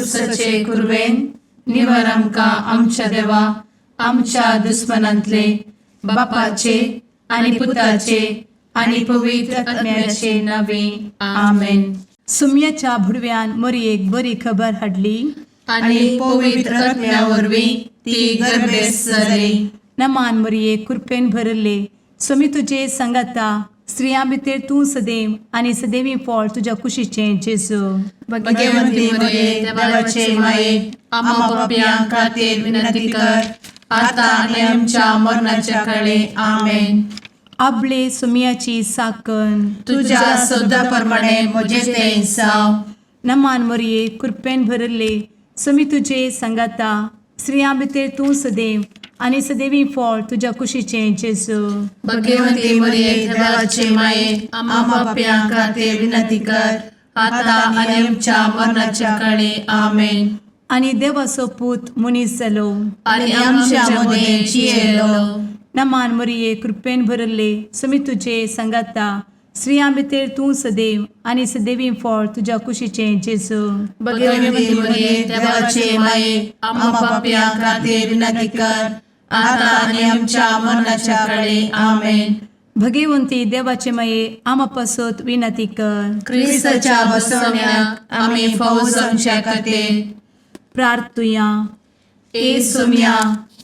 कुर्साचे कुरवेन निवर आमकां आमच्या देवा आमच्या दुस्मनांतले बापाचे आनी पुताचे आनी पवित्र आत्म्याचे नावे. आमेन. सुम्याच्या भुडव्यान मोरयेक बरी खबर हाडली. आनी पवित्र आत्म्या वरवीं ती गर्भेस्त जाली. नमान मोरये, कृपेन भरले, स्वामी तुजे सांगाता. स्त्रियां भितर तूं सदैव आनी सदैवी फळ तुज्या कुशीचें जेजू. भगवंती मरिये, देवाचे माये, आम्हा पापयां खातीर विनंती कर, आता आनी आमच्या मरणाच्या काळी. आमेन. आबले सुम्याची साकन. तुझ्या शब्दा प्रमाणे म्हजे ते जावं. नमान मोरये, कृपेन भरले, स्वामी तुजे सांगाता. स्त्रियां भितर तूं सदैव आनी सदैवी फळ तुज्या कुशीचें जेजू. भगवंती मरिये, देवाचे माये, आम्हा पापयां खातीर विनंती कर, आता आनी आमच्या मरणाच्या काळी. आमेन. आनी देवाचो पूत मनीस जालो आनी आमच्या मदें जियेलो. नमान मोरये, कृपेन भरले, स्वामी तुजे सांगाता. स्त्रियां भितर तूं सदैव आनी सदैवी फळ तुज्या कुशीचें जेजू. भगवंती मरिये, देवाचे माये, आम्हा पापयां खातीर विनंती कर, आता आनी आमच्या मरणाच्या काळी. आमेन. भगवंती देवाचे माये, आमा पासत विनंती कर. क्रिस्ताच्या बसवण्याक आमी फावो जावच्या खातीर. प्रार्थुया. ए सोम्या,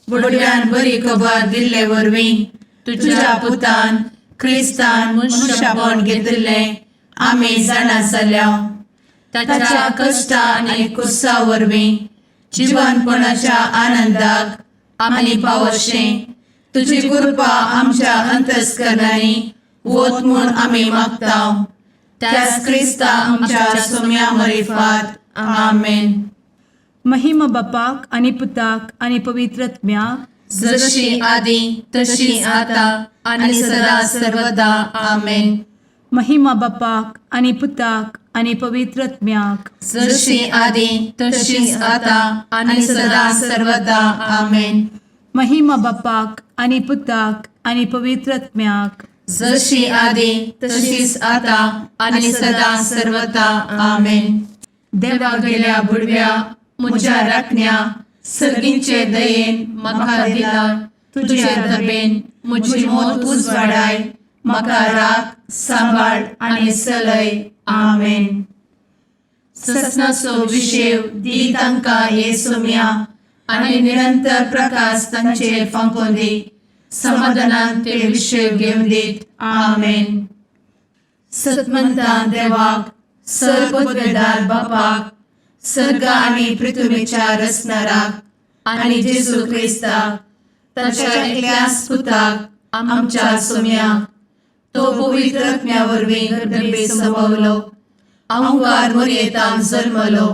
बुडव्यान बरी खबर दिल्ले वरवीं तुझ्या पुतान क्रिस्तान मनुष्यपण घेतिल्लें आमी जाणा जाल्या. ताच्या कश्टा आनी कुर्सा वरवीं जिवनपणाच्या आनंदाक आमी पावशें तुजी कृपा आमच्या अंतस्करणांनी वत म्हूण आमी मागता, त्याच क्रिस्ता आमच्या सोम्या मरिफात. आमेन. महिमा बापाक आनी पुताक आनी पवित्र आत्म्याक. जशी आदी तशी आता आणि सदा सर्वदा. आमेन. महिमा बापाक आनी पुताक आनी पवित्र आत्म्याक. जशी आदी तशीच आता आणि सदा सर्वदा. आमेन. महिमा बापाक आनी पुताक आनी पवित्र आत्म्याक. जशी आदी तशीच आता आणि सदा सर्वदा. आमेन. देवा गेल्या बुडव्या म्हज्या राखण्या, सर्गींचे दयेन म्हाका दिला तुझे दबेन म्हजी मोत उजवाडाय, म्हाका राख, सांबाळ आनी चलय. आमेन. ससनाचो विशेव दी तांकां हे सोम्या आनी निरंतर प्रकाश तांचेर फांकोवन दी. समाधानान ते विशेव घेवन दीत. आमेन. सतमंतान देवाक, सर्वपदवेदार बापाक, सर्ग आनी पृथ्वीच्या रचणाराक आनी जेजू क्रिस्ताक ताच्या एकल्याच पुताक आमच्या सोम्याक, तो पवित्र आत्म्या वरवीं गर्भे संभवलो, अंकार मोरयेतान जल्मलो,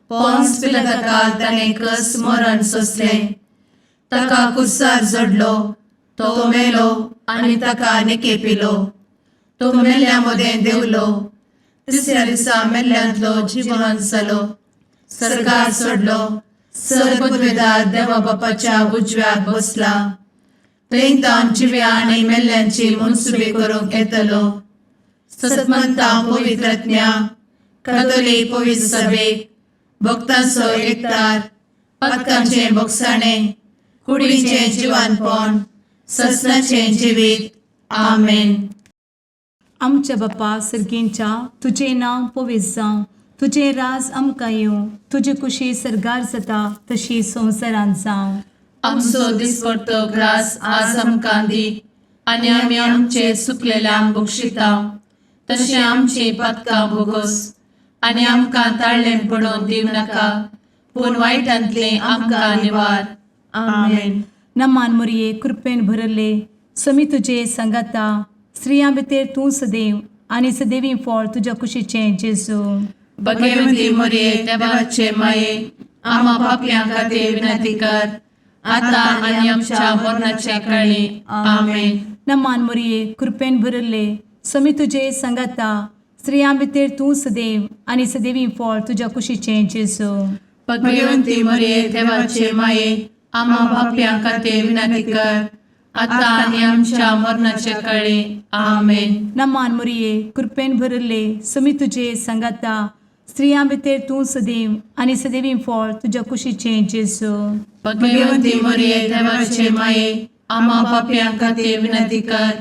पोन्स पिलाताकाल ताणें कस मरण सोंसलें, ताका कुर्सार जडलो, तो मेलो आनी ताका निकेपिलो, तो मेल्ल्या मदें देंवलो, तिसऱ्या दिसा मेल्ल्यांतलो जिवन जालो, सर्गार चडलो, सर्वपदवेदार देवा बापाच्या उजव्याक बसला, थंय तावन जिव्या आनी मेल्ल्यांची मनसुबी करूंक येतलो. सतमंता पवित्रज्ञा कथोलीक पवित्र सभेक, भक्तांचो एकतार, पातकांचें भोगसाणें, कुडीचें जिवानपण, ससनाचें जिवीत. आमेन. आमच्या बापा सर्गींच्या, तुजें नांव पवित्र जावं, तुजें राज आमकां येवं, तुजी कुशी सर्गार जाता तशी संवसारांत जावं. आमचो दिसपडतो ग्रास आज आमकां दी आनी आमी आमचे चुकलेल्यांक बक्षिता तशें आमची पातकां भोगोस आनी आमकां ताळ्ळें पडोवन दिवं नाका, पूण वायटांतलें आमकां निवार. आमेन. नमान मोरये, कृपेन भरले, समी तुजे सांगाता. स्त्रियां भितर तूं सदैव आनी सदैवी फळ तुज्या कुशीचें जेजू. भगवती मोरये, देवाचे माये, आम्हा पापयां खातीर विनंती कर, आता आनी आमच्या मरणाच्या काळी. आमेन. नमान मोरये, कृपेन भरले, समी तुजे सांगाता. स्त्रियां भितर तूं सदैव आनी सदैवी फळ तुज्या कुशीचें जेजू. भगवंती मोरये, देवाचे माये, आम्हा पापयां खातीर विनंती कर, आता आनी आमच्या मरणाच्या काळी. आमेन. नमान मोरये, कृपेन भरले, समी तुजे सांगाता. स्त्रियां भितर तूं सदैव आनी सदैवी फळ तुज्या कुशीचें जेजू. भगवती मरिये, देवाचे माये, आम्हा पापयां खातीर विनंती कर,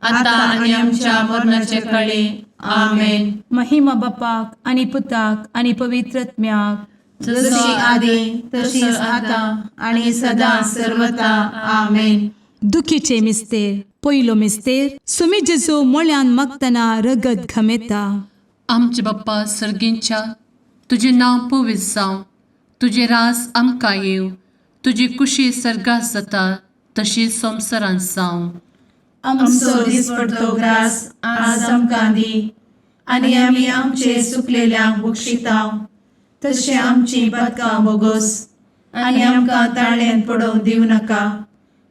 आतां आनी आमच्या मरणाचे कळी. आमेन. महिमा बापाक आनी पुताक आनी पवित्र आत्म्याक. जशी आदी तशीच आतां आनी सदां सर्वता. आमेन. दुखीचे मिस्तेर. पयलो मिस्तेर, सुमी जेजू मोळ्यान मागतना रगत घमेता. आमचे बाप्पा सर्गींच्या, तुजें नांव पवित्र जावं, तुजें रास आमकां येवं, तुजी कुशी सर्गात जाता तशी संवसारांत जावं. आमचो दिसपडतो ग्रास आज आमकां दी आनी आमी आमचे सुकलेल्यांक बक्षितांव तशें आमची पदकां बोगोस आनी आमकां ताळ्यान पडोवंक दिवं नाका,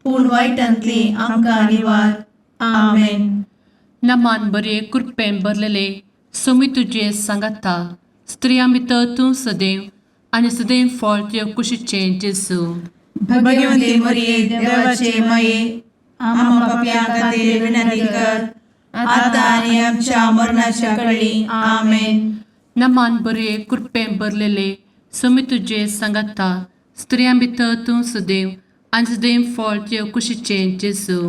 पूण वायटांतली आमकां निवार. आमेन. नमान बरे, कृपेन भरलेले, सोमी तुजे सांगाता, स्त्रियां भितर तूं सदैव आनी सदैव फळ तुजे कुशीचें जेजू. भगवंती मरिये, देवाचे माये, आम्हा पापयां खातीर विनंती कर, आतां आनी आमच्या मरणाच्या कळी. आमेन. नमान बरे, कृपेन भरलेले, सोमी तुजे सांगाता, स्त्रियां भितर तूं सदैव आनी सदैव फळ तुजे कुशीचें जेजू.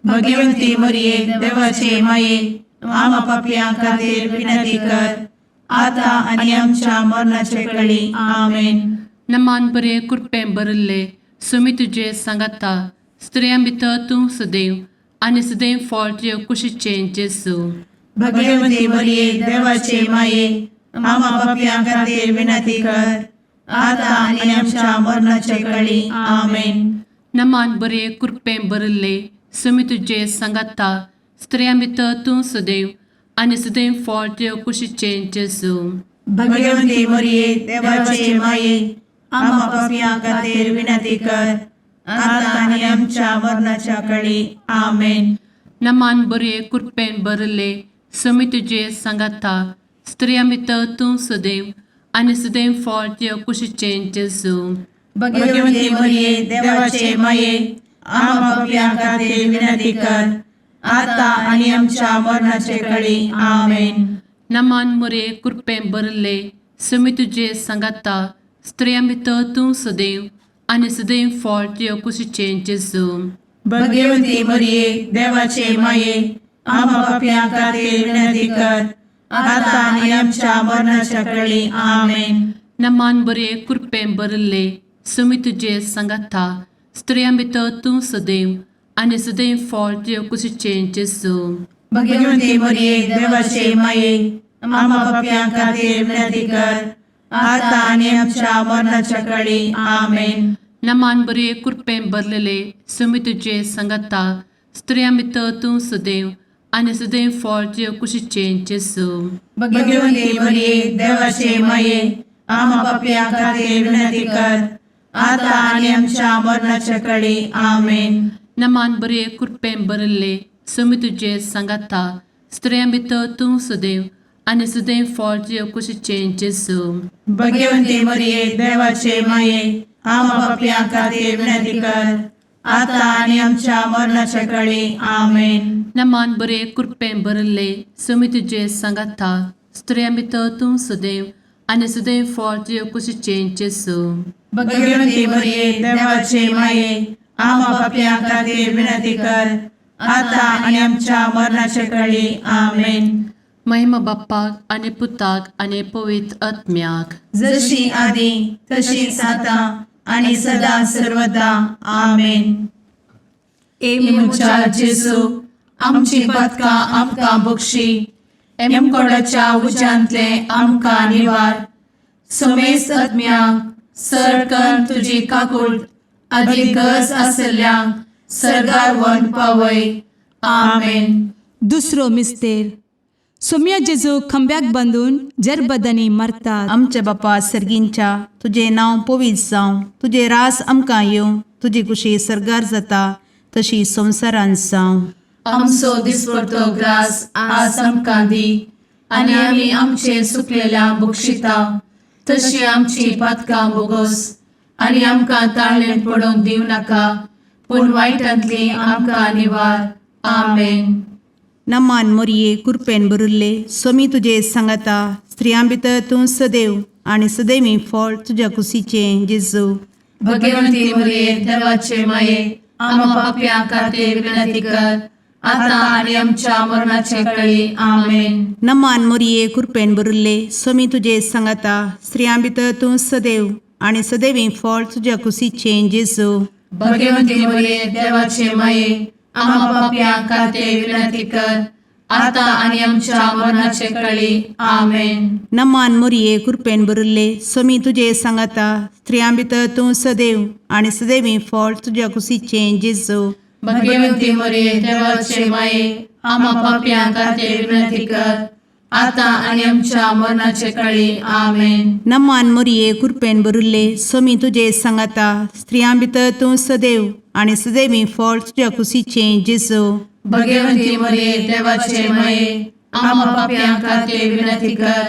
भगवंती मरिये, देवाचे माये, आम्हा पापयां खातीर विनंती कर, आतां आनी आमच्या मरणाचे कळी. आमेन. नमान बरे, कृपेन भरिल्ले, सोमी तुजे सांगाता, स्त्रियां भितर तूं सदैव आनी सदैव फळ तुजे कुशीचें जेजू. भगवंती मरिये, देवाचे माये, आम्हा पापयां खातीर विनंती कर, आतां आनी आमच्या मरणाचे कळी. आमेन. नमान बरे, कृपेन भरिल्ले, सोमी तुजे सांगाता, स्त्रियां भितर तूं सदैव आनी सदैव फळ तुजे कुशीचें जेजू. भगवंती मरिये, देवाचे माये, आम्हा पापयां खातीर विनंती कर, आतां आनी आमच्या मरणाच्या कळी. आमेन. नमान बरे, कृपेन भरिल्ले, सोमी तुजे सांगाता, स्त्रियां भितर तूं सदैव आनी सदैव फळ तुजे कुशीचें जेजू. भगवंती मरिये, देवाचे माये, आम्हा पापयां खातीर विनंती कर, आतां आनी आमच्या मरणाचे कळी. आमेन. नमान मुरे, कृपेन भरिल्ले, सोमी तुजे सांगाता, स्त्रियां भितर तूं सदैव आनी सदैव फळ तुजे कुशीचें जेजू. भगवंती मरिये, देवाचे माये, आम्हा पापयां खातीर विनंती कर, आतां आनी आमच्या मरणाच्या कळी. आमेन. नमान बरे, कृपेन भरिल्ले, सोमी तुजे सांगाता, स्त्रियां भितर तूं सदैव आनी सदैव फळ तुजे कुशीचें जेजू. भगवंती मरिये, देवाचे माये, आम्हा पापयां खातीर विनंती कर, आतां आनी आमच्या मरणाच्या कळी. आमेन. नमान बरे, कृपेन भरलेले, सोमी तुजे सांगाता, स्त्रियां भितर तूं सदैव आनी सदैव फळ तुजे कुशीचें जेजू. भगवंती मरिये, देवाचे माये, आम्हा पापयां खातीर विनंती कर, आतां आनी आमच्या मरणाच्या कळी. आमेन. नमान बरे, कृपेन भरिल्ले, सोमी तुजे सांगाता, स्त्रियां भितर तूं सदैव आनी सदैव फळ तुजे कुशीचें जेजू. भगवंती मरिये, देवाचे माये, आम्हा पापयां खातीर विनंती कर, आतां आनी आमच्या मरणाच्या कळी. आमेन. नमान बरे, कृपेन भरिल्ले, सोमी तुजे सांगाता, स्त्रियां भितर तूं सदैव आनी सदैव फळ तुजे कुशीचें जेजू. भगवंती मरिये, देवाचे माये, आम्हा पापयां खातीर विनंती कर, आतां आनी आमच्या मरणाच्या कळी. आमेन. महिमा बाप्पाक आनी पुताक आनी पवित्र आत्म्याक. जशी आदी तशीच आतां आनी सदां सर्वदा. आमेन. ए म्हज्या जेजू, आमची पदकां आमकां बक्षी, एमकोडाच्या उज्यांतले आमकां निवार, समेस्त आत्म्यांक सरकन तुजी काकूळ आदी गरज आसल्ल्यांक सर्गार वन पावय. आमेन. दुसरो मिस्तेर, सोम्या जेजू खांब्याक बांदून जरबदांनी मारतात. आमच्या बापा सर्गींच्या, तुजें नांव पवित्र जावं, तुजें रास आमकां येवं, तुजी कुशी सर्गार जाता तशी संवसारांत जावं. आमचो दिसपडतो ग्रास आज आमकां दी आनी आमी आमचे सुकलेल्या बक्षिता तशी आमची पातकां बोगोस आनी आमकां ताळ्ळें पडोवंक दिवं नाका, पूण वायटांतली आमकां निवार. आमेन. नमान मोरये, कुरपेन भरिल्ले, सोमी तुजे सांगाता, स्त्रियां भितर तूं सदैव आनी सदैवी फळ तुज्या कुशीचें जेजू. भगवंती मरिये देवाचे माये, आम्हा पापयां खातीर विनंती कर, आता आनी आमच्या मरणाचे कळी. आमेन. नमान मोरये, कृपेन भरिल्ले, स्वामी तुजे सांगाता. स्त्रियां भितर तूं सदैव आनी सदैवी फळ तुज्या कुशीचें जेजू. भगवंती मरिये देवाचे माये, आम्हा पापयां खातीर विनंती कर, आता आनी आमच्या मरणाचे कळी. आमेन. नमान मोरये, कृपेन भरिल्ले, स्वामी तुजे सांगाता. स्त्रियां भितर तूं सदैव आनी सदैवी फळ तुज्या कुशीचें जेजू. भगवंती मरिये देवाचे माये, आम्हा पापयां खातीर विनंती कर, आता आनी आमच्या मरणाचे कळी. आमेन. नमान मोरये, कृपेन भरिल्ले, स्वामी तुजे सांगाता. स्त्रियां भितर तूं सदैव आनी सदैवी फळ तुज्या कुशीचें जेजू. भगवंती मरिये देवाचे माये, आम्हा पापयां खातीर विनंती कर,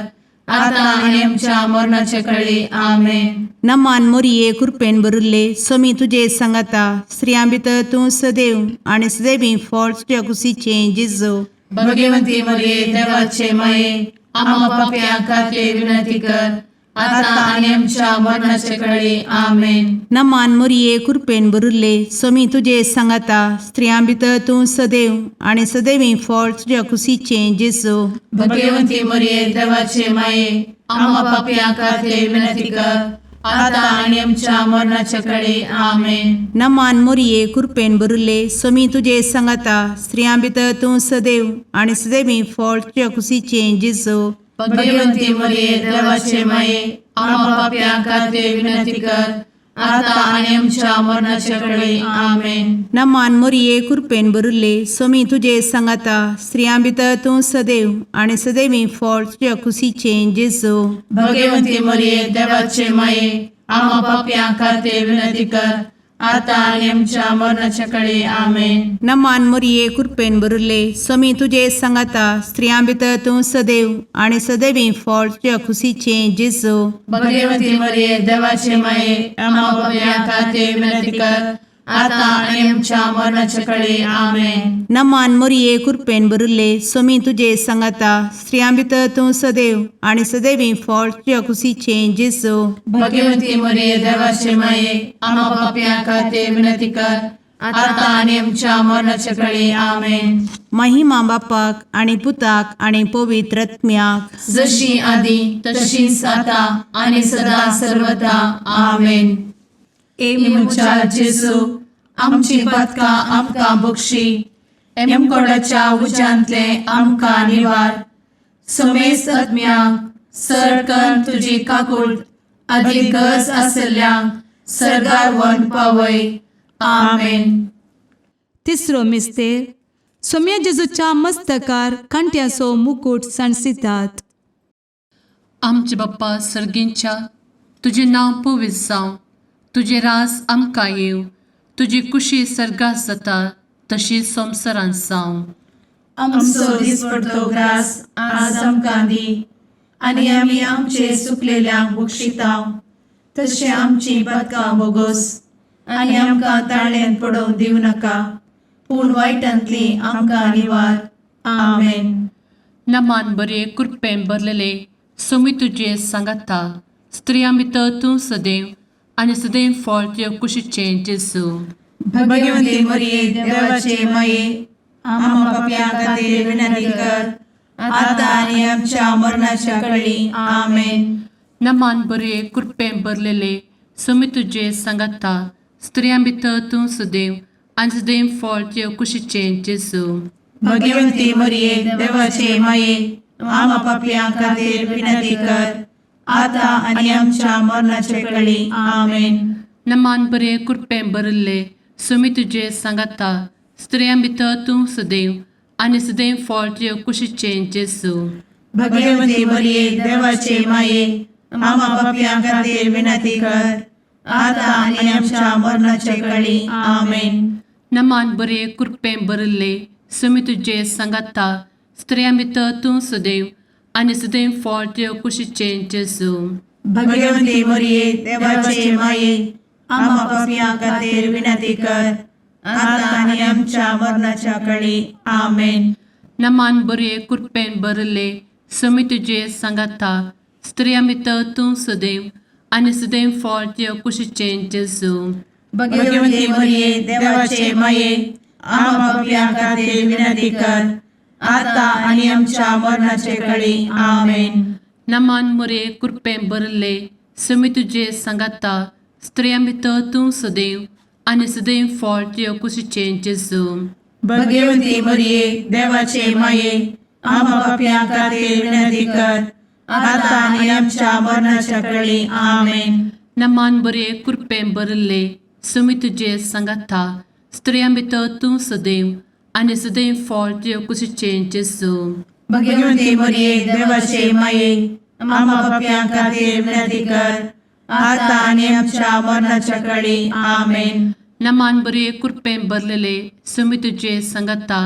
आता आनी आमच्या मरणाचे कळी. आमेन. नमान मोरये, कृपेन भरिल्ले, स्वामी तुजे सांगाता. स्त्रियां भितर तूं सदैव आनी सदैवी फळ तुज्या कुशीचें जेजू. भगवंती मरिये देवाचे माये, आम्हा पापयां खातीर विनंती कर, आता आनी आमच्या मरणाचे कळी. आमेन. नमान मोरये, कृपेन भरिल्ले, स्वामी तुजे सांगाता. स्त्रियां भितर तूं सदैव आनी सदैवी फळ तुज्या कुशीचें जेजू. भगवंती मरिये देवाचे माये, आम्हा पापयां खातीर विनंती कर, आता आनी आमच्या मरणाचे कळी. आमेन. नमान मोरये, कृपेन भरिल्ले, स्वामी तुजे सांगाता. स्त्रियां भितर तूं सदैव आनी सदैवी फळ तुज्या कुशीचें जेजू. भगवंती मरिये देवाचे माये, आम्हा पापयां खातीर विनंती कर, आता आनी आमच्या मरणाचे कळी. आमेन. नमान मोरये, कृपेन भरिल्ले, स्वामी तुजे सांगाता. स्त्रियां भितर तूं सदैव आनी सदैवी फळ तुज्या कुशीचें जेजू. भगवंती मरिये देवाचे माये, आम्हा पापयां खातीर विनंती कर, आता आनी आमच्या मरणाच्या कळी. आमेन. नमान मोरये, कृपेन भरिल्ले, स्वामी तुजे सांगाता. स्त्रियां भितर तूं सदैव आनी सदैवी फळ तुज्या कुशीचें जेजू. भगवंती मरिये देवाचे माये, आम्हा पापयां खातीर विनंती कर, आता आनी आमच्या मरणाच्या कळी. आमेन. नमान मोरये, कृपेन भरिल्ले, स्वामी तुजे सांगाता. स्त्रियां भितर तूं सदैव आनी सदैवी फळ तुज्या कुशीचें जेजू. भगवंती मरिये देवाचे माये, आम्हा पापयां खातीर विनंती कर, आता आनी आमच्या मरणाच्या कळी. आमेन. महिमा बापाक आनी पुताक आनी पवित्र आत्म्याक, जशी आदी तशीच आता आनी सदा सर्वदा. आमेन. ए म्हज्या जेजू, आमची पातकां आमकां बक्षी, एमकोडाच्या उज्यांतले आमकां निवार, समेस्त आत्म्यांक सरकन तुजी काकूट आदी गरज आसल्ल्यांक सर्गार व्हरून पावय. आमेन. तिसरो मिस्तेर, सोम्या जेजूच्या मस्तकार कांट्याचो मुकूट सांडसितात. आमचे बाप्पा सर्गींच्या, तुजें नांव पवित्र जावं, तुजें राज आमकां येवं, तुजी कुशी सर्गात जाता तशी संवसारांत जावं. आमचो दिसपडतो ग्रास आज आमकां दी, आनी आमी आमचे सुकलेल्यांक बक्षितांव, तशें आमची पातकां बोगोस, आनी आमकां ताळ्यांत पडोवंक दिवं नाका, पूण वायटांतली आमकां निवार. आमेन. नमान बरे, कृपेन भरलेले, स्वामी तुजे सांगाता. स्त्रियां भितर तूं सदैव आनी सदैव फळ तुज्या कुशीचें जेजू. भगवंती मरिये देवाचे माये, आम्हा पापयां खातीर विनंती कर, आता आनी आमच्या मरणाच्या कळी. आमेन. नमान बरे, कृपेन भरलेले, स्वामी तुजे सांगाता. स्त्रियां भितर तूं सदैव आनी सदैव फळ तुज्या कुशीचें जेजू. भगवंती मरिये देवाचे माये, आम्हा पापयां खातीर विनंती कर, आता आनी आमच्या मरणाच्या कळी. आमेन. नमान बरे, कृपेन भरिल्ले, स्वामी तुजे सांगाता. स्त्रियां भितर तूं सदैव आनी सदैव फळ तुज्या कुशीचें जेजू. भगवंती मरिये देवाचे माये, आम्हा पापयां खातीर विनंती कर, आता आनी आमच्या मरणाच्या कळी. आमेन. नमान बरे, कृपेन भरिल्ले, स्वामी तुजे सांगाता. स्त्रियां भितर तूं सदैव आनी सदैव फळ तुज्या कुशीचें जेजू. भगवंती मरिये देवाचे माये, आम्हा पापयां खातीर विनंती कर, आता आनी आमच्या मरणाच्या कळी. आमेन. नमान बरे, कृपेन भरिल्ले, समी तुजे सांगाता स्त्रियां भितर तूं सदैव आनी सदैव फळ तुज्या कुशीचें जेजू. भगवती मरिये, देवाचे माये, आम्हा पापयां खातीर विनंती कर, आता आनी आमच्या मरणाचे कळी. आमेन. नमान मुरे कृपें भरले समी तुजे सांगाता स्त्रियां भितर तूं सदैव आनी सदैव फळ तुज्या कुशीचें जेजू. भगवती मरिये, देवाचे माये, आम्हा पापयां खातीर विनंती कर, आता आनी आमच्या मरणाच्या कळी. आमेन. नमान बरे कृपें भरले समी तुजे सांगाता स्त्रियां भितर तूं सदैव आनी सदैव फळ तुज्या कुशीचें जेजू. भगवती मरिये, देवाचे माये, आम्हा पापयां खातीर विनंती कर, आता आनी आमच्या मरणाच्या कळी. आमेन. नमान बरे कृपें भरलेले समी तुजे सांगाता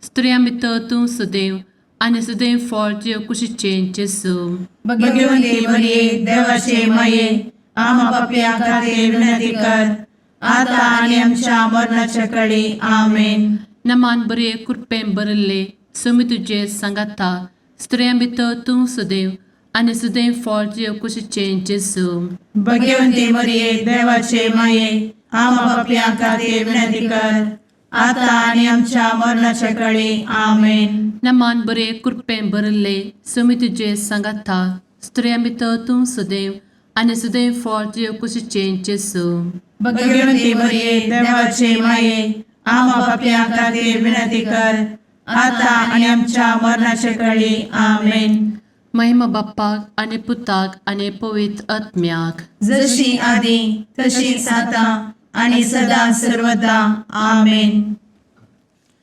स्त्रियां भितर तूं सदैव आनी सदैव फळ तुज्या कुशीचें जेजू. भगवती मरिये, देवाचे माये, आम्हा पापयां खातीर विनंती कर, आता आनी आमच्या मरणाच्या कळी. आमेन. नमान बरे कृपें भरले समी तुजे सांगाता स्त्रियां भितर तूं सदैव आनी सदैव फळ तुज्या कुशीचें जेजू. भगवती मरिये, देवाचे माये, आम्हा पापयां खातीर विनंती कर, आता आनी आमच्या मरणाच्या कळी. आमेन. नमान बरे कृपें भरले समी तुजे सांगाता स्त्रियां भितर तूं सदैव आनी सदैव फळ तुज्या कुशीचें जेजू. भगवती मरिये, देवाचे माये, आम्हा पापयां खातीर विनंती कर, आता आनी आमच्या मरणाच्या कळी. आमेन. महिमा बाप्पाक आनी पुताक आनी पवित्र आत्म्याक. जशी आदी तशीच आता आणि सदा सर्वदा. आमेन.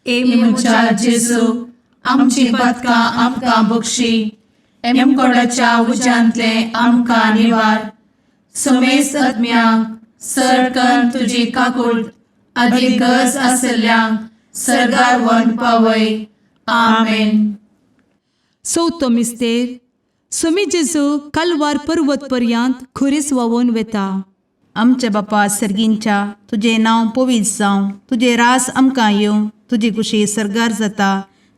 ए म्हज्या जेजू, आमची पातकां आमकां बक्षी, एमकोडाच्या उज्यांतले आमकां निवार, समेस्त आत्म्यांक सरकन तुजी काकूळ आदी गरज आसल्ल्यांक सर्गार व्हरून पावय. आमेन. चवथो मिस्तेर. सोमी जेजू कालवार पर्वत पर्यंत खुरीस व्हांवून वेता. आमच्या बापा सर्गींच्या, तुजें नांव पवित्र जावं, तुजें रास आमकां येवं, तुजी कुशी सर्गार जाता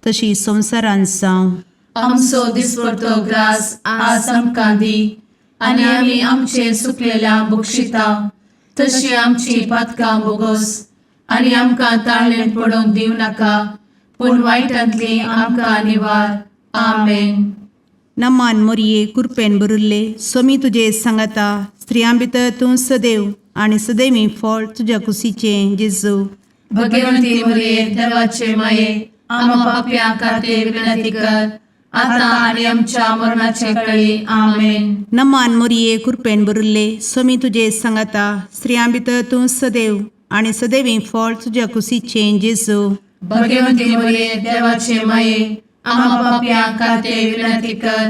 तशी संवसारांत जावं. आमचो दिसपडतो ग्रास आज आमकां दी, आनी आमी आमचे सुकलेल्या बक्षिता तशी आमची पातकां बोगोस, आनी आमकां ताळणेंत पडोवंक दिवं नाका, पूण वायटांतली आमकां निवार. आमेन. नमान मोरये, कुरपेन भरिल्ले, सोमी तुजे सांगाता, स्त्रियां भितर तूं सदैव आनी सदैवी फळ तुज्या कुशीचें जेजू. भगवंती मरिये, देवाचे माये, आम्हा पापयां खातीर विनंती कर, आता आनी आमच्या मरणाचे कळी. आमेन. नमान मोरये, कुरपेन भरिल्ले, सोमी तुजे सांगाता, स्त्रियां भितर तूं सदैव आनी सदैवी फळ तुज्या कुशीचें जेजू. भगवंती मरिये, देवाचे माये, आम्हा पापयां खातीर विनंती कर,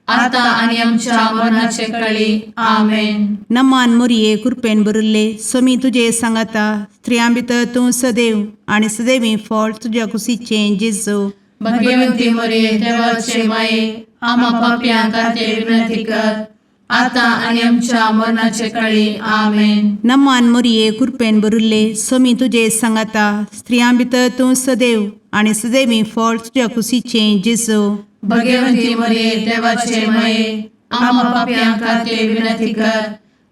आता आनी आमच्या मरणाचे कळी. आमेन. नमान मोरये, कुरपेन भरिल्ले, सोमी तुजे सांगाता, स्त्रियां भितर तूं सदैव आनी सदैवी फळ तुज्या कुशीचें जेजू. भगवंती मरिये, देवाचे माये, आम्हा पापयां खातीर विनंती कर, आता आनी आमच्या मरणाचे कळी. आमेन. नमान मोरये, कुरपेन भरिल्ले, सोमी तुजे सांगाता, स्त्रियां भितर तूं सदैव आनी सदैवी फळ तुज्या कुशीचें जेजू. भगवंती मरिये, देवाचे माये, आम्हा पापयां खातीर विनंती कर,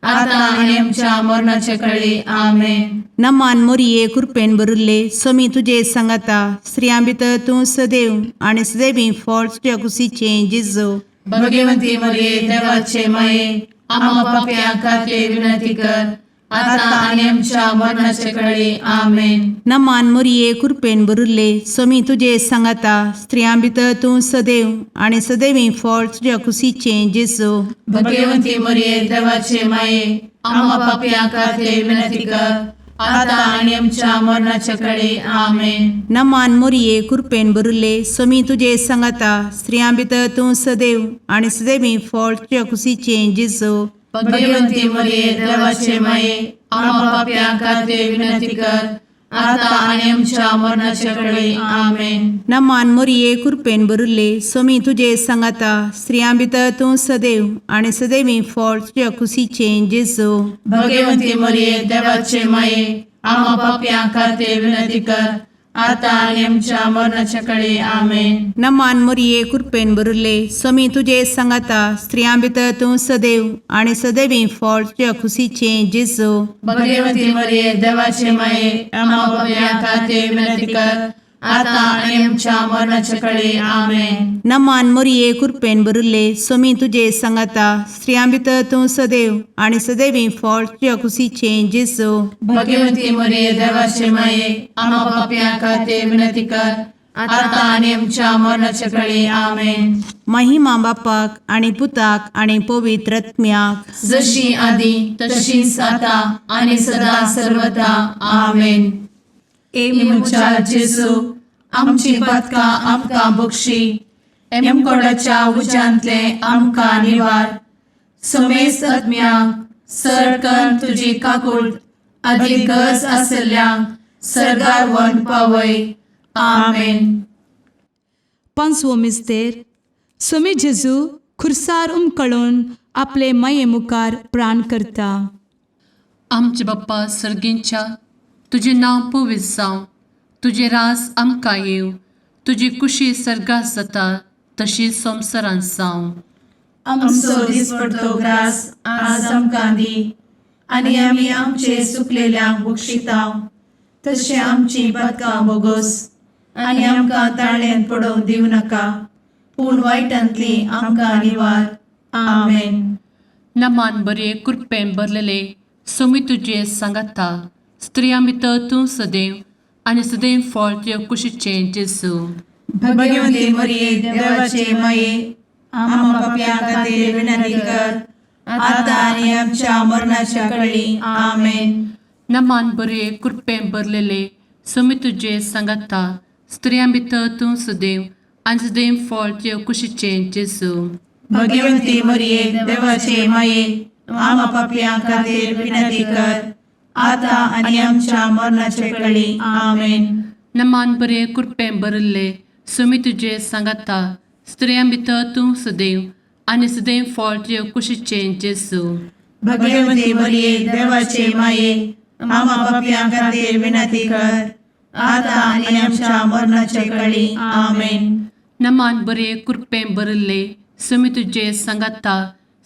आता आनी आमच्या मरणाचे कळी. आमेन. नमान मोरये, कुरपेन भरिल्ले, सोमी तुजे सांगाता, स्त्रियां भितर तूं सदैव आनी सदैवी फळ तुज्या कुशीचें जेजू. भगवंती मरिये, देवाचे माये, आम्हा पापयां खातीर विनंती कर, आता आनी आमच्या मरणाचे कळी. आमेन. नमान मोरये, कुरपेन भरिल्ले, सोमी तुजे सांगाता, स्त्रियां भितर तूं सदैव आनी सदैवी फळ तुज्या कुशीचें जेजू. भगवंती मरिये, देवाचे माये, आम्हा पापयां खातीर विनंती कर, आता आनी आमच्या मरणाचे कळी. आमेन. नमान मोरये, कुरपेन भरिल्ले, सोमी तुजे सांगाता, स्त्रियां भितर तूं सदैव आनी सदैवी फळ तुज्या कुशीचें जेजू. भगवंती मरिये, देवाचे माये, आम्हा पापयां खातीर विनंती कर, आता आनी आमच्या मरणाचे कळी. आमेन. नमान मोरये, कुरपेन भरिल्ले, सोमी तुजे सांगाता, स्त्रियां भितर तूं सदैव आनी सदैवी फळ तुज्या कुशीचें जेजू. भगवंती मरिये, देवाचे माये, आम्हा पापयां खातीर विनंती कर, आतां आनी आमच्या मरणाच्या कडे आमेन. नमान मोरये कृपेन भरिल्ले, स्वामी तुजे सांगाता, स्त्रियां भितर तूं सदैव आनी सदैवी फळ तुज्या खुशीचें जेजू. भगवती मरिये, देवाचे माये, आम्हा पापयां खातीर विनंती कर, आतां आनी आमच्या मरणाच्या कडे आमेन. नमान मोरये कृपेन भरिल्ले, स्वामी तुजे सांगाता, स्त्रियां भितर तूं सदैव आनी सदैवी फळ तुज्या खुशीचें जेजू. भगवती मरिये, देवाचे माये, आम्हा पापयां खातीर विनंती कर, आतां आनी आमच्या मरणाच्या कडे आमेन. महिमा बापाक आनी पुताक आनी पवित्र आत्म्याक. जशी आदी तशीच आता आणि सदा सर्वदा आमेन. ए म्हज्या जेजू, आमची पातकां आमकां बक्षी, एमकोडाच्या उज्यांतले आमकां निवार, समेस्त आत्म्यांक सरकन तुजी काकूळ आदी गरज आसल्ल्यांक सरगार वन पावय. आमेन. पांचवो मिस्तेर. स्वामी जेजू खुर्सार उमकळून आपले माये मुखार प्राण करता. आमचे बाप्पा सर्गींच्या, तुजें नांव पवित्र जावं, तुजें रास आमकां येवं, तुजी कुशी सर्गात जाता तशी संवसारांत जावं. आमचो दिसपडतो ग्रास आज आमकां दी, आनी आमी आमचे सुकलेल्यांक बक्षितांव, तशें आमची पातकां बोगोस, आनी आमकां ताळ्यान पडोवंक दिवं नाका, पूण वायटांतली आमकां निवार. आमेन. नमान बरे कृपेन भरलेले, स्वामी तुजे सांगाता, स्त्रियां भितर तूं सदैव आनी सदैव फळ तुज्या कुशीचें जेजू. भगवती मरिये, देवाचे माये, आम्हा पापयां खातीर विनंती कर, आतां आनी आमच्या मरणाच्या कळी. आमेन. नमान बरे कृपेन भरलेले, स्वामी तुजे सांगाता, स्त्रियां भितर तूं सदैव आनी सदैव फळ तुज्या कुशीचें जेजू. भगवती मरिये, देवाचे माये, आम्हा पापयां खातीर विनंती कर, आतां आनी आमच्या मरणाचे कळी. आमेन. नमान बरे कृपेन भरिल्ले, स्वामी तुजे सांगाता, स्त्रियां भितर तूं सदैव आनी सदैव फळ तुज्या कुशीचें जेजू. भगवती मरिये, देवाचे माये, आम्हा पापयां खातीर विनंती कर, आतां आनी आमच्या मरणाचे कळी. आमेन. नमान बरे कृपेन भरिल्ले, स्वामी तुजे सांगाता,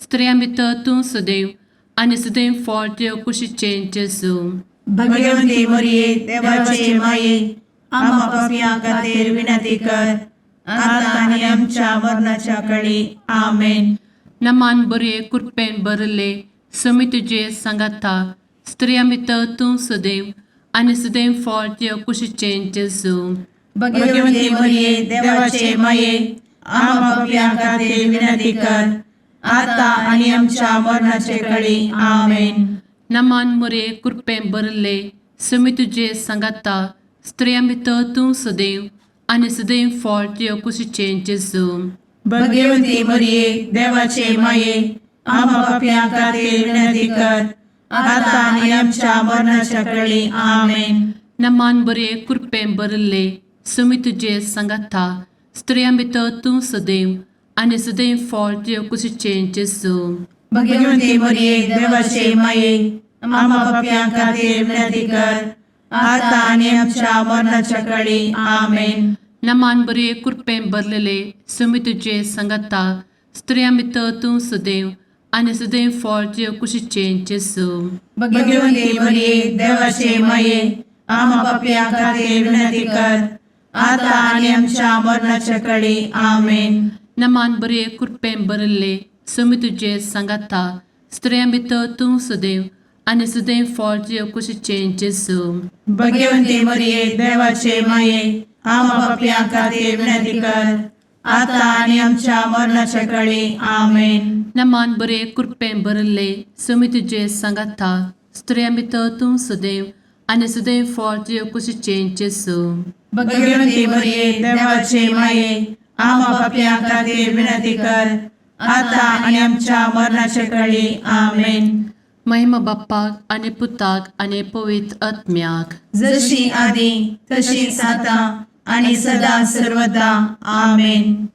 स्त्रियां भितर तूं सदैव आनी सदैव फळ तुज्या कुशीचें जेजू. भगवती मरिये, देवाचे माये, आम्हा पापयां खातीर विनंती कर, आतां आनी आमच्या मरणाच्या कळी. आमेन. नमान बरे कृपेन भरिल्ले, स्वामी तुजे सांगाता, स्त्रियां भितर तूं सदैव आनी सदैव फळ तुज्या कुशीचें जेजू. भगवती मरिये, देवाचे माये, आम्हा पापयां खातीर विनंती कर, आतां आनी आमच्या मरणाचे कळी. आमेन. नमान मोरे कृपेन भरिल्ले, स्वामी तुजे सांगाता, स्त्रियां भितर तूं सदैव आनी सदैव फळ तुज्या कुशीचें जेजू. भगवती मरिये, देवाचे माये, आम्हा पापयां खातीर विनंती कर, आतां आनी आमच्या मरणाच्या कळी. आमेन. नमान बरे कृपेन भरिल्ले, स्वामी तुजे सांगाता, स्त्रियां भितर तूं सदैव आनी सदैव फळ तुज्या कुशीचें जेजू. भगवती मरिये, देवाचे माये, आम्हा पापयां खातीर विनंती कर, आतां आनी आमच्या मरणाच्या कळी. आमेन. नमान बरे कृपेन भरलेले, स्वामी तुजे सांगाता, स्त्रियां भितर तूं सदैव आनी सदैव फळ तुज्या कुशीचें जेजू. भगवती मरिये, देवाचे माये, आम्हा पापयां खातीर विनंती कर, आतां आनी आमच्या मरणाच्या कळी. आमेन. नमान बरे कृपेन भरिल्ले, स्वामी तुजे सांगाता, स्त्रियां भितर तूं सदैव आनी सदैव फळ तुज्या कुशीचें जेजू. भगवती मरिये, देवाचे माये, आम्हा पापयां खातीर विनंती कर, आतां आनी आमच्या मरणाच्या कळी. आमेन. नमान बरे कृपेन भरिल्ले, स्वामी तुजे सांगाता, स्त्रियां भितर तूं सदैव आनी सदैव फळ तुज्या कुशीचें जेजू. भगवती मरिये, देवाचे माये, आम्हा पापयां खातीर विनंती कर, आतां आनी आमच्या मरणाच्या कळी. आमेन. महिमा बाप्पाक आनी पुताक आनी पवित्र आत्म्याक. जशी आदी तशीच आता आणि सदा सर्वदा. आमेन.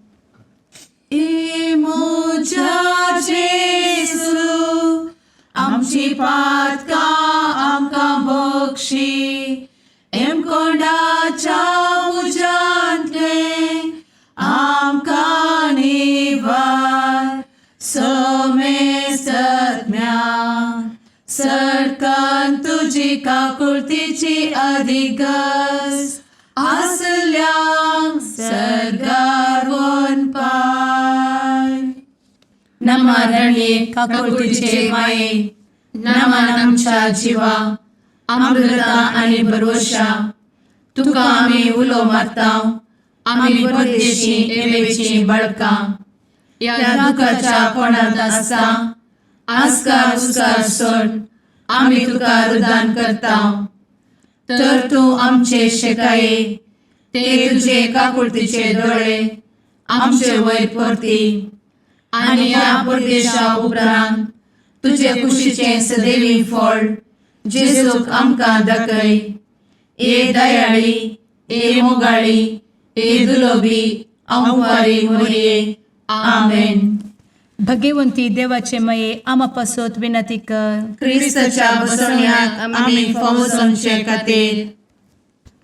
ए म्हज्या जेजू, आमची पातकां आमकां बक्षी, एमकोंडाच्या तुजी काकुळतीची अधिक गरज आसल्यांक सर्गार पाय. नमा रणये काकुळतीचे माये, नमन आमच्या जिवा, अमृता आनी भरवशा. तुका आमी उलो मारता, आमी परदेशी एवेची बळकां ह्या दुखाच्या कोणांत आसता. आस्कार उस्कार सोड आमी तुका रुदान करता, तर तूं आमचे शेकाये ते तुजे काकुळतीचे दोळे आमचे वयर परती आनी ह्या परदेशा उपरांत तुजे कुशीचें सदैवी फळ जेजूक आमकां दाखय. ए दयाळी, ए मोगाळी, ए दुलोबी अंवारी मोरये. आमेन. भगवंती देवाचे मये आमा पासत विनंती कर. क्रिस्ताच्या बसवण्याक आमी फावो जावचे खातीर.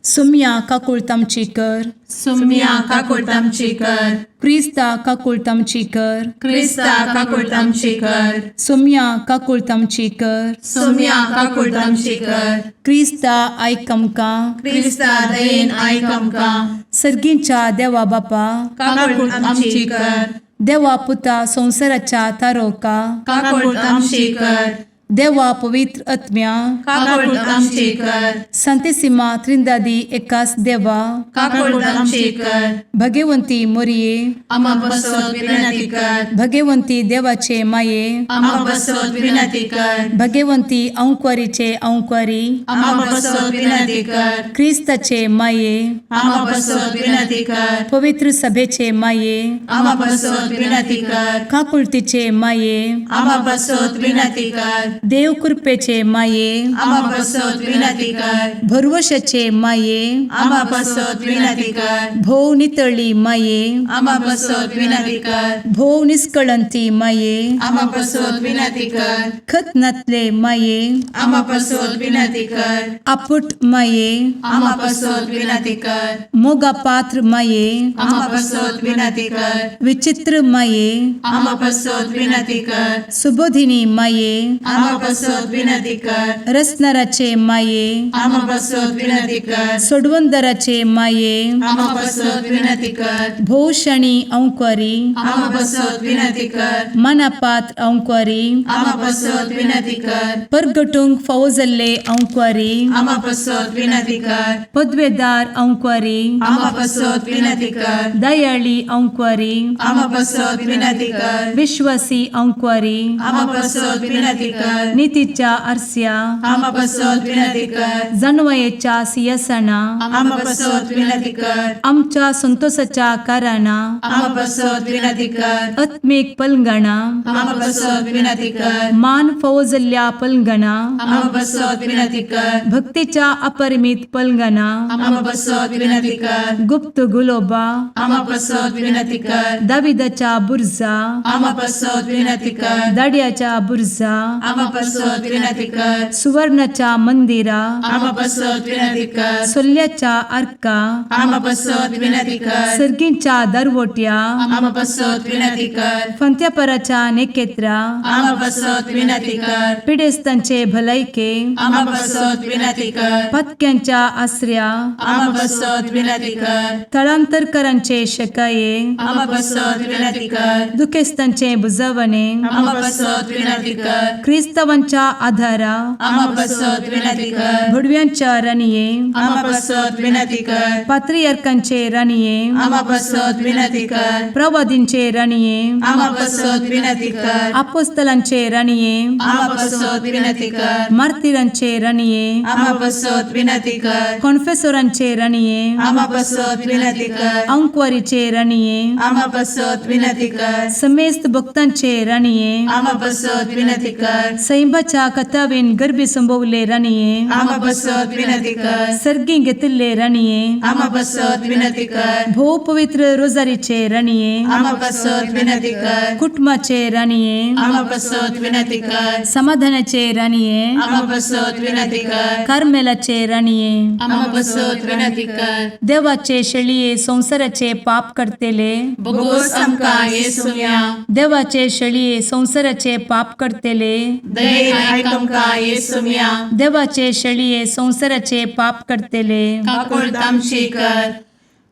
सुम्या काकुळत आमची कर. सुम्या काकुळट आमची कर. क्रिस्ता काकुळत आमची कर. क्रिस्ता काकुळट आमची कर. सुम्या काकुळत आमची कर. सुम्या काकुळट आमची कर. क्रिस्ता आयक आमकां. क्रिस्ता दयेन आयक आमकां. सर्गींच्या देवा बापा, काकुळट आमची कर. देवा पुता संवसाराच्या तारोका, काकुळट आमची कर. देवा पवित्र आत्म्या, काकुळट आमची कर. संतेसिमा त्रिंदादी एकास देवा, काकुळट आमची कर. भगवंती मोरये, आमा बसत विनंती कर. भगवंती देवाचे माये, आमा बसत विनंती कर. भगवंती अंक्वारीचे अंक्वारी, आमा बसत विनंती कर. क्रिस्ताचे माये, आमा बसत विनंती कर. पवित्र सभेचे माये, आमा बसत विनंती कर. काकुळतीचे माये, आमा बसत विनंती कर. देव कृपेचे माये, आमा बसत विनंती कर. भरवशाचे माये, आमा बसत विनंती कर. भोव नितळी माये, आमा बसत विनंती कर. भोव निस्कळंती माये, आमा बसत विनंती कर. खत नातले माये, आमा बसत विनंती कर. आपुट माये, आमा बसत विनंती कर. मोगा पात्र माये, आमा बसत विनंती कर. विचित्र माये, आमा बसत विनंती कर. सुबोधिनी माये, आमा बसत विनंती कर. रसनाराचे माये, आमा बसत विनंती कर. सोडवंदराचे माये, आमा बसत विनंती कर. भोवशणी अंक्वारी, आमा बसत विनंती कर. मनापात्र अंक्वारी, आमा बसत विनंती कर. परगटूंक फावो जाल्ले अंक्वारी, आमा बसत विनंती कर. पदवेदार अंक्वारी, आमा बसत विनंती कर. दयाळी अंक्वारी, आमा बसत विनंती कर. विश्वासी अंक्वारी, आमा बसत विनंती कर. नितीच्या आरस्या, आमा बसत विनंती कर. जानवयेच्या सियासना, आमा बसत विनंती कर. आमच्या संतोषाच्या कारणां, आमा बसत विनंती कर. आत्मीक पलंगणा, आमा बसत विनंती कर. मान फावो जाल्ल्या पलंगणा, आमा बसत विनंती कर. भक्तीच्या अपरिमित पलंगणा, आमा बसत विनंती कर. गुप्त गुलोबा, आमा बसत विनंती कर. दाविदाच्या बुर्जा, आमा बसत विनंती कर. दाड्याच्या बुर्जा, आमा बसत विनंती कर. सुवर्णाच्या मंदिरा, आमा बसत विनंती कर. सोल्ल्याच्या आर्का, आमा बसत विनंती कर. सर्गींच्या दरवट्या, आमा बसत विनंती कर. फंत्यापराच्या नेकेत्रा, आमा बसत विनंती कर. पिडेस्तांचे भलायके, आमा बसत विनंती कर. पत्क्यांच्या आसऱ्या, आमा बसत विनंती कर. थळांतरकरांचे शकाये, आमा बसत विनंती कर. दुखेस्तांचे बुजवणे, आमा बसत विनंती कर. क्रिस्तावांच्या आधारा, आमा बसत विनंती कर. भुडव्यांच्या राणये, आमा बसत विनंती कर. पात्रियार्कांचे राणये, आमा बसत विनंती कर. प्रवादींचे राणये, आमा बसत विनंती कर. आपोस्तलांचे राणये, आमा बसत विनंती कर. मार्तिरांचे राणये, आमा बसत विनंती कर. कॉन्फेसोरांचे राणये, आमा बसत विनंती कर. अंक्वारीचे राणये, आमा बसत विनंती कर. समेस्त भक्तांचे राणये, आमा बसत विनंती कर. सैंबाच्या कथावेन गर्भी संभवले राणये, आमा बसत विनंती कर. सर्गी घेतिल्ले राणये, आमा बसत विनंती कर. भोव पवित्र रोजारीचे राणये, आमा बसत विनंती कर. कुटुंबाचे राणये, आमा बसत विनंती कर. समाधानाचे राणये, आमा बसत विनंती कर. कार्मेलाचे राणये, आमा बसत विनंती कर. देवाचे शेळये संवसाराचे पाप करतेले, बोगोस आमकां येसुया. देवाचे शेळये संवसाराचे पाप करतेले, दयेन आयक आमकां येसुम्या. देवाचे शेळये संवसाराचे पाप करतले, काकुळट आमची कर.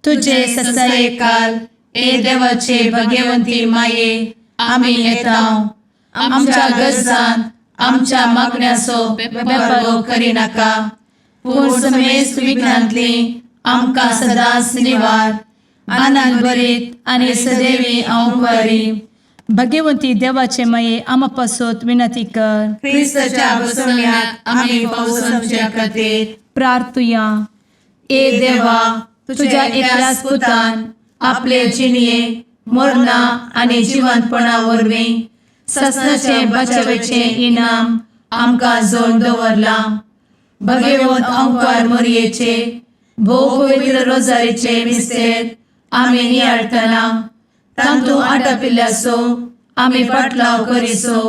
तुझे तुझे ससायेकाल ए देवाचे भगवंती माये, आमी येता. आमच्या गरजान आमच्या मागण्याचो बेपर्वो करिनाका, पूण समेस्त विघ्नांतली आमकां सदांच निवार. आनंद भरीत आनी सदैवी अंवकारी. भगवंती देवाचे माये, आमा पासत विनंती कर. क्रिस्ताच्या बसवण्यात आमी पावसाच्या खातीर. प्रार्थुया. ए देवा, तुझ्या एकल्याच पुतान आपले जिणये मरणा आनी जिवंतपणा वरवीं ससनाचे बचावेचें इनाम आमकां जोड दवरलां. भगवंत अंकार मोरयेचे भोव पवित्र रोजारीचे मिस्तेर आमी नियाळटना तांतू आटापिल्ल्याचो आमी पाटलाव करिसो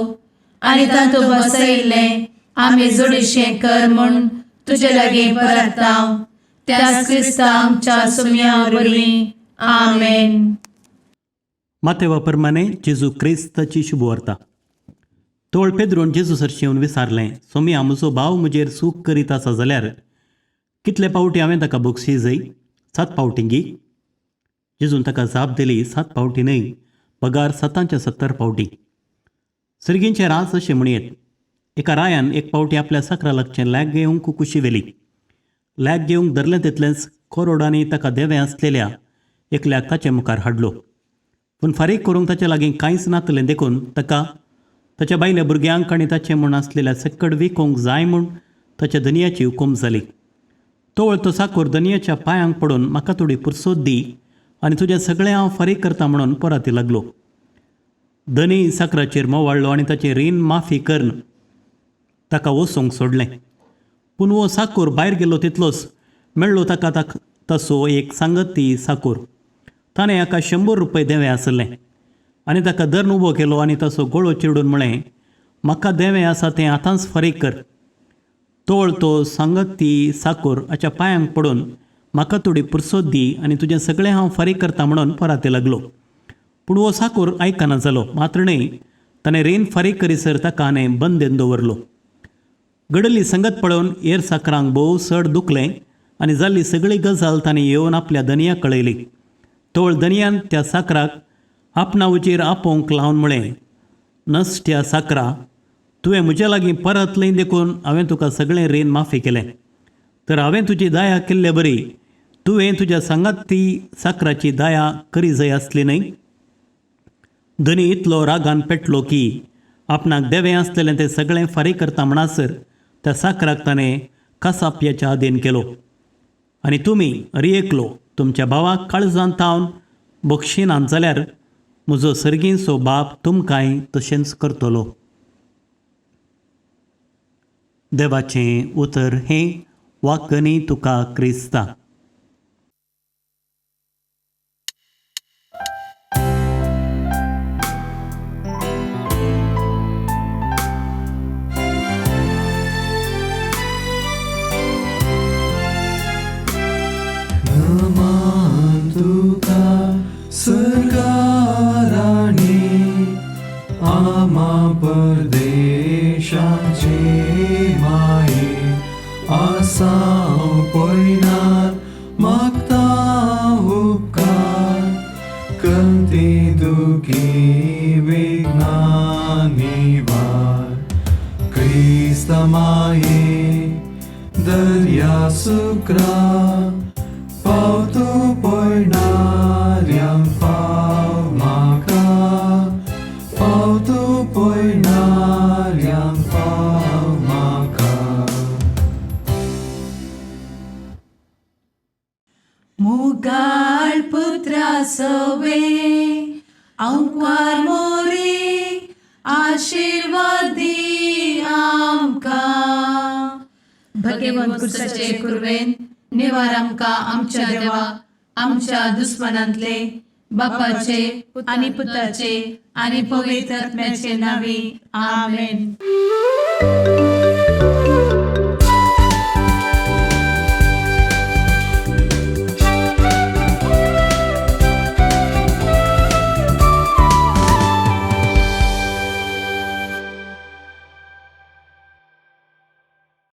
आनी तांतू बसयिल्लें आमी जोडीशें कर म्हूण तुजे लागीं परताव, त्याच क्रिस्ता आमच्या सुम्या वरवीं. आमेन. मातेवा प्रमाणे जेजू क्रिस्ताची शुभवार्ता. तोळ पेद्रून जेजू सरशी येवन विचारलें, सोमिया, म्हजो भाव म्हजेर चूक करीत आसा जाल्यार कितले पावटी हांवें ताका बक्षी जाय? 7 पावटी गी? जेजून ताका जाप दिली, 7 पावटी न्हय, पगार 70 पावटी. सर्गींचे राज अशें म्हणयेत, एका रायान एक पावटी आपल्या साकरा लागचें लॅग घेवंक कुशी व्हेली. लॅग घेवंक धरलें तितलेंच करोडांनी ताका देवें आसलेल्या एकल्याक ताचे मुखार हाडलो. पूण फारीक करूंक ताचे लागीं कांयच नातलें, देखून ताका ताच्या बायल्या भुरग्यांक आनी ताचें म्हूण आसलेल्या सक्कड विकोंक जाय म्हूण ताच्या धनयाची हुकूम जाली. तोवळ तो साकोर धनयाच्या पांयांक पडून म्हाका थोडी पुरसोत दी आनी तुजें सगळें हांव फारीक करता म्हणून पराती लागलो. धनी साकराचेर मोवाळ्ळो आनी ताचें रीण माफी करून ताका वचूंक सोडलें. पूण हो साकोर भायर गेलो तितलोच मेळ्ळो ताका तसो एक सांगती साकोर. ताणें हाका 100 रुपये देवें आसलें आनी ताका धरून उबो केलो आनी ताचो गळो चिरडून म्हळें, म्हाका देवें आसा तें आतांच फारीक कर. तोळ तो सांगत ती साकोर हाच्या पांयांक पडून म्हाका थोडी पुरसोत दी आनी तुजें सगळें हांव फारीक करता म्हणून पराती लागलो. पूण हो साकोर आयकना जालो, मात्र न्हय ताणें रीण फारीक करीसर ताका हाणें बंदेन दवरलो. घडली संगत पळोवन हेर साकरांक भोव चड दुखलें आनी जाल्ली सगळी गजाल ताणें येवन आपल्या धनयाक कळयली. तोळ धनयान त्या साकराक आपणा उचेर आपोवंक लावन म्हळें, नसट्या साकरा, तुवें म्हज्या लागीं परतलें देखून हांवें तुका सगळें रीण माफी केलें. तर हांवें तुजी दया केल्ले बरी तुवें तुज्या सांगात ती साकराची दया करी जाय आसली न्हय? धनी इतलो रागान पेटलो की आपणाक देवें आसलेलें तें सगळें फारीक करता म्हणसर त्या साकराक ताणें कासाप्याच्या आदीन केलो. आनी तुमी रियेकलो तुमच्या भावाक काळजांत थावन बक्षिनात जाल्यार म्हजो सर्गींचो बाप तुमकांय तशेंच करतलो. देवाचें उतर हें वाकनी तुका क्रिस्ता. नमन तुका सरकाराणी आमा परदेशाचे माये, आसाव पयनार मागता उपकार, कंती दुखी विघ्ना निवार. क्रिस्ता माये दर्या सुक्रा, पावतो पयणाऱ्यांक पाव म्हाका, पावतो पयणाऱ्यांक पाव म्हाका. मुगाळ पुत्रा सवे अंकार मोरे आशिर्वादी आमकां. भगवंत कुर्साचे कुर्वेन निवार आमकां आमच्या देवा आमच्या दुस्मनांतले, बापाचे आनी पुताचे आनी पवित्र आत्म्याचे नांवी. आमेन.